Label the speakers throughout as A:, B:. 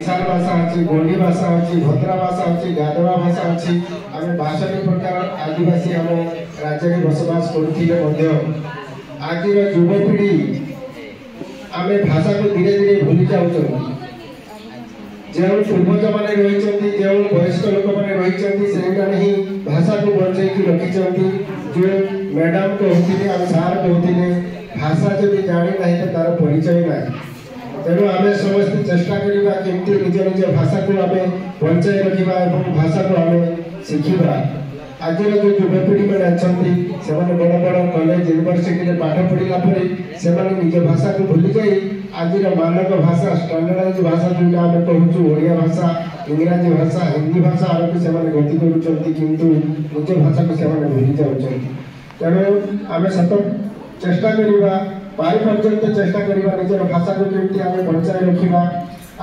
A: କିଷାନ ଭାଷା ଅଛି, ଗୋଣ୍ଡି ଭାଷା ଅଛି, ଭଦ୍ରା ଭାଷା ଅଛି, ଗାଦବା ଭାଷା ଅଛି। ଆମେ 62 ପ୍ରକାର ଆଦିବାସୀ ଆମ ରାଜ୍ୟରେ ବସବାସ କରୁଥିଲେ ମଧ୍ୟ ଆଜିର ଯୁବପିଢ଼ି ଆମେ ଭାଷାକୁ ଧୀରେ ଧୀରେ ଭୁଲି ଯାଉଛନ୍ତି। ଯେଉଁ ପୂର୍ବଜମାନେ ରହିଛନ୍ତି, ଯେଉଁ ବୟସ୍କ ଲୋକମାନେ ରହିଛନ୍ତି, ସେଇମାନେ ହିଁ ଭାଷାକୁ ବଞ୍ଚେଇକି ରଖିଛନ୍ତି। ଯେଉଁ ମ୍ୟାଡ଼ାମ କହୁଥିଲେ ଆଉ ସାର୍ କହୁଥିଲେ, ଭାଷା ଯଦି ଜାଣି ନାହିଁ ତ ତାର ପରିଚୟ ନାହିଁ। ତେଣୁ ଆମେ ସମସ୍ତେ ଚେଷ୍ଟା କରିବା କେମିତି ନିଜ ନିଜ ଭାଷାକୁ ଆମେ ବଞ୍ଚାଇ ରଖିବା ଏବଂ ଭାଷାକୁ ଆମେ ଶିଖିବା। ଆଜିର ଯେଉଁ ଯୁବପିଢ଼ିମାନେ ଅଛନ୍ତି, ସେମାନେ ବଡ଼ ବଡ଼ କଲେଜ ୟୁନିଭର୍ସିଟିରେ ପାଠ ପଢ଼ିଲା ପରେ ସେମାନେ ନିଜ ଭାଷାକୁ ଭୁଲି ଯାଇ ଆଜିର ମାନକ ଭାଷା, ଷ୍ଟାଣ୍ଡାର୍ଡାଇଜ ଭାଷା ଯେଉଁଟା ଆମେ କହୁଛୁ, ଓଡ଼ିଆ ଭାଷା, ଇଂରାଜୀ ଭାଷା, ହିନ୍ଦୀ ଭାଷା ଆଡ଼କୁ ସେମାନେ ଗତି କରୁଛନ୍ତି, କିନ୍ତୁ ନିଜ ଭାଷାକୁ ସେମାନେ ଭୁଲି ଯାଉଛନ୍ତି। ତେଣୁ ଆମେ ସତ ଚେଷ୍ଟା କରିବା, ପାରି ପର୍ଯ୍ୟନ୍ତ ଚେଷ୍ଟା କରିବା ନିଜର ଭାଷାକୁ କେମିତି ଆମେ ବଞ୍ଚାଇ ରଖିବା।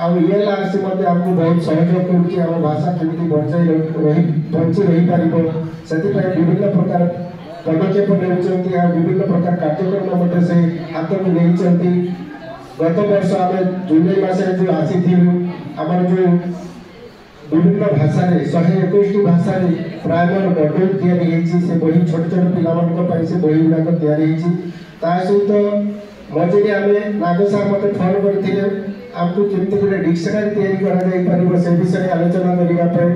A: ଆଉ ଇଏଲ୍ଆର୍ସି ମଧ୍ୟ ଆମକୁ ବହୁତ ସହଯୋଗ କରୁଛି, ଆମ ଭାଷା କେମିତି ବଞ୍ଚାଇ ରହି ବଞ୍ଚି ରହିପାରିବ ସେଥିପାଇଁ ବିଭିନ୍ନ ପ୍ରକାର ପଦକ୍ଷେପ ନେଉଛନ୍ତି ଆଉ ବିଭିନ୍ନ ପ୍ରକାର କାର୍ଯ୍ୟକ୍ରମ ମଧ୍ୟ ସେ ହାତକୁ ନେଇଛନ୍ତି। ଗତ ବର୍ଷ ଆମେ ଜୁଲାଇ ମାସରେ ଯେଉଁ ଆସିଥିଲୁ, ଆମର ଯେଉଁ ବିଭିନ୍ନ ଭାଷାରେ 121ଟି ଭାଷାରେ ପ୍ରାଇମର ମଡ୍ୟୁଲ ତିଆରି ହେଇଛି, ସେ ବହି ଛୋଟ ଛୋଟ ପିଲାମାନଙ୍କ ପାଇଁ ସେ ବହି ଗୁଡ଼ାକ ତିଆରି ହେଇଛି। ତା ସହିତ ମଝିରେ ଆମେ ନାଗ ସାର୍ ମୋତେ ଫୋନ୍ କରିଥିଲେ, ଆମକୁ କେମିତି ଗୋଟେ ଡିକ୍ସନାରୀ ତିଆରି କରାଯାଇପାରିବ ସେ ବିଷୟରେ ଆଲୋଚନା କରିବା ପାଇଁ।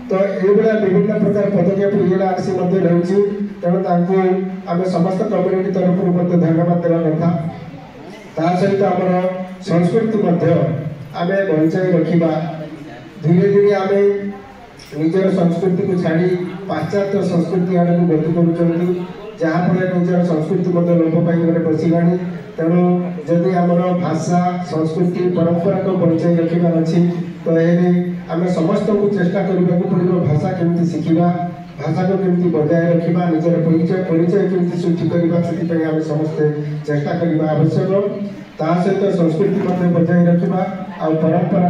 A: ତ ଏଇଭଳିଆ ବିଭିନ୍ନ ପ୍ରକାର ପଦକ୍ଷେପ ଇଏଲ୍ଆର୍ସି ମଧ୍ୟ ନେଉଛି। ତେଣୁ ତାଙ୍କୁ ଆମେ ସମସ୍ତ କମ୍ୟୁନିଟି ତରଫରୁ ମଧ୍ୟ ଧନ୍ୟବାଦ ଦେବା କଥା। ତା ସହିତ ଆମର ସଂସ୍କୃତି ମଧ୍ୟ ଆମେ ବଞ୍ଚାଇ ରଖିବା। ଧୀରେ ଧୀରେ ଆମେ ନିଜର ସଂସ୍କୃତିକୁ ଛାଡ଼ି ପାଶ୍ଚାତ୍ୟ ସଂସ୍କୃତି ଆଡ଼କୁ ଗତି କରୁଛନ୍ତି, ଯାହାଫଳରେ ନିଜର ସଂସ୍କୃତି ମଧ୍ୟ ଲୋପ ପାଇବାରେ ବସିଲାଣି। ତେଣୁ ଯଦି ଆମର ଭାଷା, ସଂସ୍କୃତି, ପରମ୍ପରାକୁ ବଞ୍ଚାଇ ରଖିବାର ଅଛି, ତ ହେଲେ ଆମେ ସମସ୍ତଙ୍କୁ ଚେଷ୍ଟା କରିବାକୁ ପଡ଼ିବ ଭାଷା କେମିତି ଶିଖିବା, ଭାଷାକୁ କେମିତି ବଜାୟ ରଖିବା, ନିଜର ପରିଚୟ କେମିତି ସୃଷ୍ଟି କରିବା, ସେଥିପାଇଁ ଆମେ ସମସ୍ତେ ଚେଷ୍ଟା କରିବା ଆବଶ୍ୟକ। ତା ସହିତ ସଂସ୍କୃତି ମଧ୍ୟ ବଜାୟ ରଖିବା ଆଉ ପରମ୍ପରା